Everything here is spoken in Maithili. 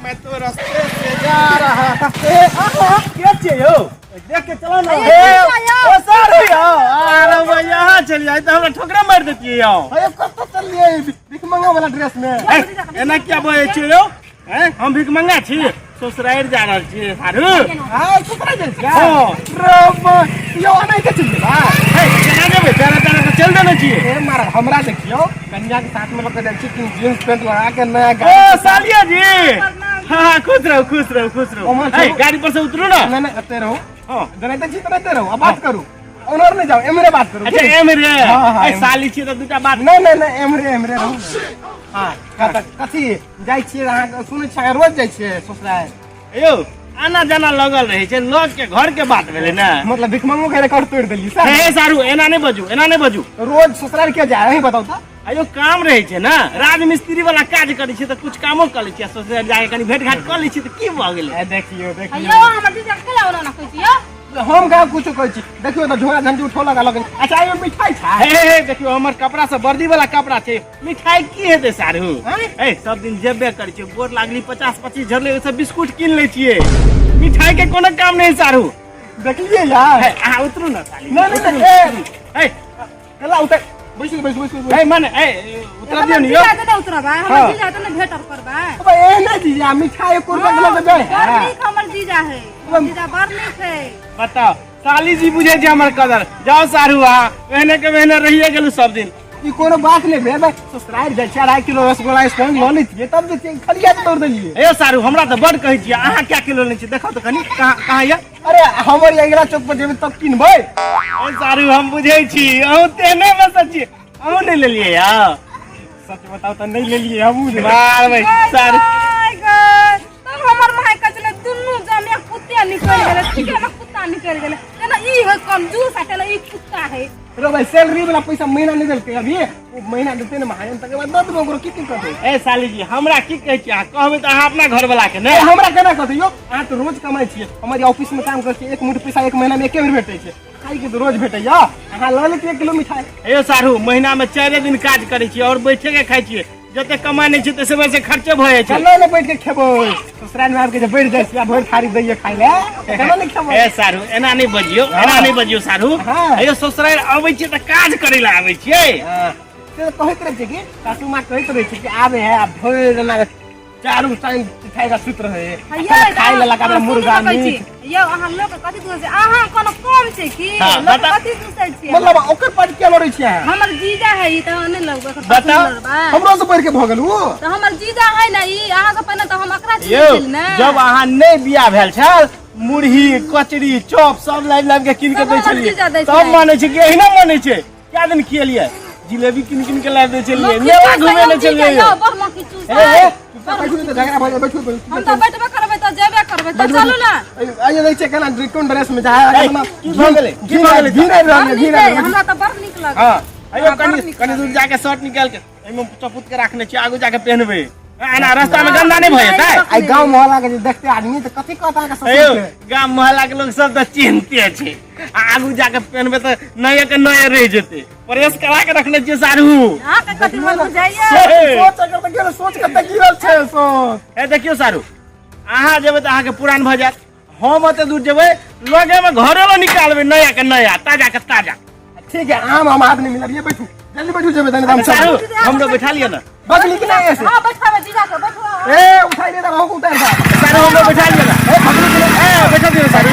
मैं तो रास्ते से जा रहा था। ए, आहा, के छियै यौ? देख के चलो ना। ए, ओ सर यौ, अरे भैया यहाँ चलिए आइ तऽ हमरा ठोकरा मारि देतियै यौ। अरे कतऽ चलिए भिखमंगा वाला ड्रेस में? ए, एना किया बजै छियै यौ? हैं, हम भिखमंगा छी? ससुरारि जा रहल छियै सारू। हाय, ससुरारि जाइ छियै? हँ। रे बा, यौ एनाहिते चलि जेबै? हे, केना जेबै? पैरे पैरे तऽ चलि देने छियै। ए महाराज, हमरा देखियौ, कन्या के साथ में लऽ के जाइ छी कि जींस पेंट लगा के नया ओ गाड़ी। सालिया जी, हाँ हाँ, खुश रहू, खुश रहू, खुश रहू। ओम्हर हे, चलू। गाड़ी पर से उतरू ना। नहीं नहीं, एते रहू। हाँ। जनाइते छी तऽ रहते रहू। अब बात करू, ओनर नहीं जाओ, एमरे बात करू। अच्छा, एमरे? हाँ, हाँ, ए, एमरे। साली छियै तऽ दूटा बात। नहीं नहीं नहीं, एमरे एमरे रहू। हाँ, कथी जाइ छियै अहाँ? सुनै छियै अहाँ रोज जाइ छियै ससुराल। यौ, आना जाना लगल रहै छै, लोग के घर के बात भेलै ने। मतलब भिखमंगो के रिकॉर्ड तोड़ि देलियै सर। हे सारू, एना नहि बजू, एना नहि बजू। रोज ससुराल के जाय, अहीं बताउ तऽ। आयो, काम रहै छै ने, राजमिस्त्री वाला काज करै छियै तऽ कुछ कामो कऽ लै छियै, ससुराल जाके कनि भेंट घाट कऽ लै छियै, तऽ की भऽ गेलै? ए, देखियौ देखियौ। यौ, हमर जीजा के केला ओना कहै छी यौ? हम कहाँ कुछो कहै छी? देखियौ तऽ झोरा झंझी उठो लगा लग। अच्छा, एहिमे मिठाई छै? हे हे हे, देखियौ, हमर कपड़ा सब वर्दी वाला कपड़ा छै, मिठाई की हेतै सारू? आँय? ए, सब दिन जेबे करै छियै, गोर लागली, 50 25 झरले, ओहिसँ बिस्कुट कीन लै छियै। मिठाई के कोनो काम नहि सारू। देखलियै यार। हे, अहाँ उतरू ने साली। नहि, नहि, नहि, ए। ए। केला उतर, बैसू बैसू बैसू। ए, मने ए, उतर दियौ ने यौ। जीजा के नहि उतरबै हमर? हाँ। जीजा के नहि भेटब करबै? अबे, एहने जीजा मिठाई एको रुपया के लऽ के जाइ बड़ है? नीक हमर जीजा है, हमर जीजा बड़ नीक है। बताओ, साली जी बुझे छै हमर कदर। जाओ सारू, अहाँ एहने के एहने रहिए गेलू सब दिन। ई कोनो बात नहि भेल भाई, ससुराल जाइ छियै, 2.5 किलो रसगुल्ला स्पंज लऽ लैतियै तब जे खलिया तोड़ देलियै। ए सारू, हमरा तऽ बड कहै छियै, अहाँ क्या किलो लै छियै? देखो तऽ कनि, कहाँ कहाँ यऽ? अरे, हमर अगिला चौक पर जेबै तब किनबै। ए सारू, हम बुझै छी, अहूँ तेहने में से छियै। अहूँ नहि लेलियै यौ? सच बताउ तऽ नहि लेलियै हमहूँ। बार भाई सारू। My God, तब हमर माय कचले दुनू जने कुत्ते निकल गेलै। ठीक है ना, कुत्ता निकल गेलै। तेना ई है कंजूस आ तेना ई कुत्ता है। रो भाई, सैलरी वाला पैसा महीना नहि देलकै अभी। ओ महीना देतै ने महाजन, तकर बाद दऽ देबै ओकरो, की दिक्कत है? ए साली जी, हमरा की कहै छियै? अहाँ कहबै तऽ अहाँ अपना घर वाला के ए, ने। हमरा केना कहतै यौ? अहाँ तऽ रोज कमाइ छियै, हमर ऑफिस में काम करै छियै, एक मुठ पैसा एक महीना में एके बेर भेटै छै, खाइ के तऽ रोज भेटैया। अहाँ लऽ लेतियै 1 किलो मिठाई। ए सारू, महीना में 4 दिन काज करै छियै और बैठे के खाइ छियै। जते कमाइ नहि छै तैसे वैसे खर्चे भऽ जाइ छै। केना ने बैठ के खेबै? ससुराल में आबि के जे बैठ जाइ छियै आ भरि थारी दैये खाइ लए, तऽ केना नहि खेबै? ए सारू, एना नहि बजियौ, एना नहि बजियौ सारू। हाँ। अयो, ससुराल अबै छियै तऽ काज करै लए आबै छियै। हाँ, से तऽ कहैत रहै छै कि सासू माँ कहैत रहै छै कि आबे है आ भरि दिना चारू टाइम खाइ के सुति रहे है। ये खाइ लए लगा मुर्गा मीट। यौ, अहाँ लोक के कथी दूसै? अहाँ कोनो कम छै की? हाँ, लोक के बता। कथी दूसै छियै? मतलब ओकर पर किया लड़ै छियै अहाँ? हमर जीजा है ई, तऽ नहि लगबै एकर। बताउ। पाछू लड़बै? हमरो से बढ़ि के भऽ गेल उ। तऽ हमर जीजा है ने ई, अहाँ से पहिने तऽ हम एकरा यौ, चिन्है छली ने। जब अहाँ नहि बियाह भेल छल, मुरही कचरी चॉप सब लाबि लाबि के कीन के सब दै हमर छलियै। जीजा दै तब छलै। मानै छै कि एहिना मानै छै? क्या दिन खियलियै, जिलेबी किन किन के लाबि दै छलियै, मक्खी मेला चूसै घुमेने यौ जीजा, छलियै। यौ, बड़ मक्खी चूसै। ए ए, चुपचाप बैठू, नहि तऽ झगड़ा भऽ जाय। बैठू बैठू। हम तऽ बैठबे करबै, तऽ जेबे करबै, तऽ चलू ने। आइए दै छै केना कोन ड्रेस में जाए। ए, की भऽ गेलै? की भऽ गेलै? घिन आबि रहल बड़ है, नीक घिन है, आबि रहल है। हमरा तऽ बड़ नीक लगल। हाँ, अयो, हमरा बड़ कनि नीक कनि दूर लागल। जाके शर्ट निकाल के एहिमे चपुत के राखने छियै, आगू जाके पहनबै। एना रास्ता में गंदा नहीं भऽ जेतै? आइ गाँव मोहल्ला के जे देखते आदमी तऽ कथी कहता अहाँके अयो, ससुर के? गाम मोहल्ला के लोग सब तऽ चिन्हते छै। आ आगू जाके पहनबै तऽ नये के नये रहि जेतै। प्रेस करा के रखने छियै सारू। अहाँके कथी मन बुझाइया? सोच अगर तऽ गेल, सोच कते गिरल छै सोच। ए देखियौ सारू, अहाँ जेबै तऽ अहाँके पुरान भऽ जायत, हम ओते दूर जेबै, लगे में घरे में निकालबै नया के नया, ताजा के ताजा। ठीक है, आम हम हाथ नहीं मिलाबिए। बैठू, जल्दी बैठू, जेबै तनी हम सारू, सब। हमरो बैठा लिअ ने। बगली कि ना ऐसे? हाँ, बैठाबै जीजा के, बैठू। ए, उठाई दे, रहू उतार दे। सारू, हमरो बैठा लिअ ने। ए, बगली कि ना? ए, बैठा दियौ सारू।